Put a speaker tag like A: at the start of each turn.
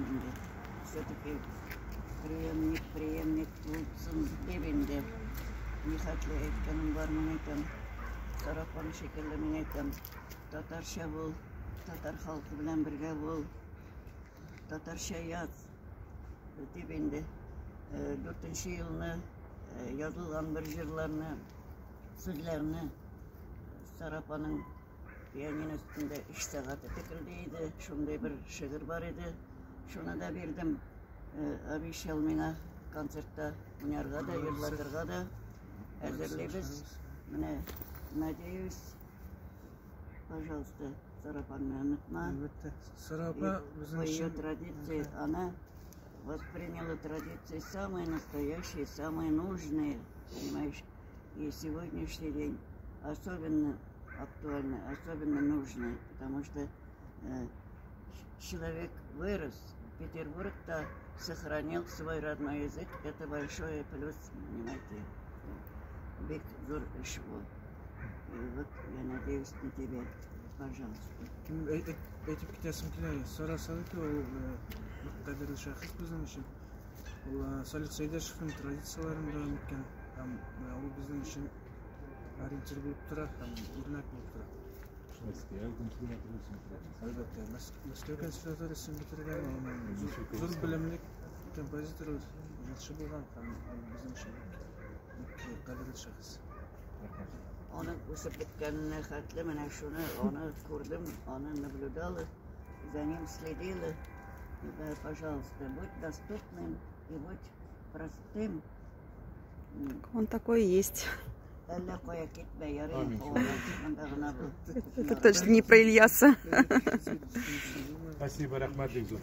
A: Инде все-таки преемник, преемник булсын дип инде. Нихәтле әйткәнем бар, мин әйтәм. Сара апаң шикелле, мин әйтәм. Татарча бул, татар халкы белән бергә бул. Татарча яз дип инде. Дүртенче елны язылган бер җырларны, сүзләрне Сара апаның пианино өстендә 3 сәгать текелди иде. Шундый бер шигырь бар иде. Шуны да бирдем. Обещал миңа концертта уйнарга да, җырлатырга да әзерлибез. Менә, надеюсь, пожалуйста, Сара апаңны онытма.
B: Әлбәттә. Сара апа безнең
A: По ее
B: өчен
A: традиции она восприняла традиции самые настоящие, самые нужные, понимаешь? И сегодняшний день особенно актуальны, особенно нужны, потому что человек вырос, Петербург-то сохранил свой родной язык, это большой плюс, понимаете, бик зур эш бу. И вот я надеюсь на тебя, пожалуйста.
B: Әйтеп китәсем килә, Сара Садыкова ул бик кадерле шәхес безнең өчен. Ул Салих Сәйдәшевнең традицияләрен дәвам иткән һәм ул безнең өчен ориентир булып тора һәм үрнәк булып тора.
C: Мәскәү консерваториясен бетергән.
B: Әлбәттә, Мәскәү консерваториясен бетергән, ул зур белемле композитор, җырчы булган һәм ул безнең өчен бик кадерле шәхес.
C: Рәхмәт.
A: Аның үсеп беткәненә хәтле менә шуны, аны күрдем, аны наблюдала, за ним следила. И да, пожалуйста, будь доступным и будь простым.
D: Он такой и есть.
A: Әллә кая китмә, ярый,
C: Аминь.
A: Монда гына бул.
D: Это точно не про Ильяса.
C: Спасибо, рәхмәт бик зур.